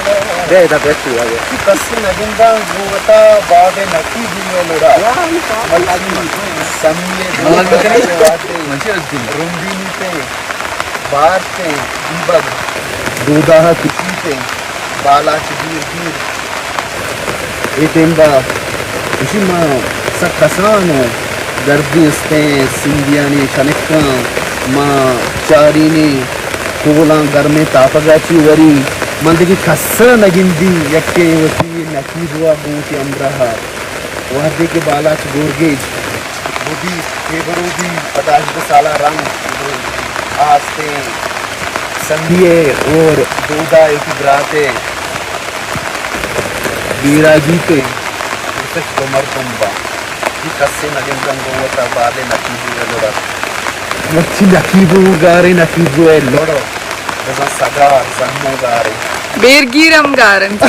بیا ادا بیا تو آ بیا۔ کسے نگنداں گوں وتا باب نکی دیو لڑا۔ مرچی سمی دو وہدے رندینی تے بارتیں دیبگ دودا کشیتیں بالاچ دیر دیر۔ اے ٹیمبا اشی ما سک کسان و گردی استیں سندیانی شنکاں ما چارینی کولاں گرمیں تاپگا چی وری من دگہ کسا نگندی یکے وتی نکیبوا گوں وتی ہمراہا۔ وہدے کہ بالاچ گورگیج بودی، پیبرو بی، پدا ہژدہ سالا رنگ آستیں سندی ء اور دودا ء وتی برات ء بیرا جیتے، گوشتش دو مردم با، جی کسے نگندن گوں وتا بادے نقیبو ء لڑا۔ مرچی نقیبو گارے نقیبو ء لڑ، بزاں سگار زنو گارے۔ بیرگیر ہم گار انت۔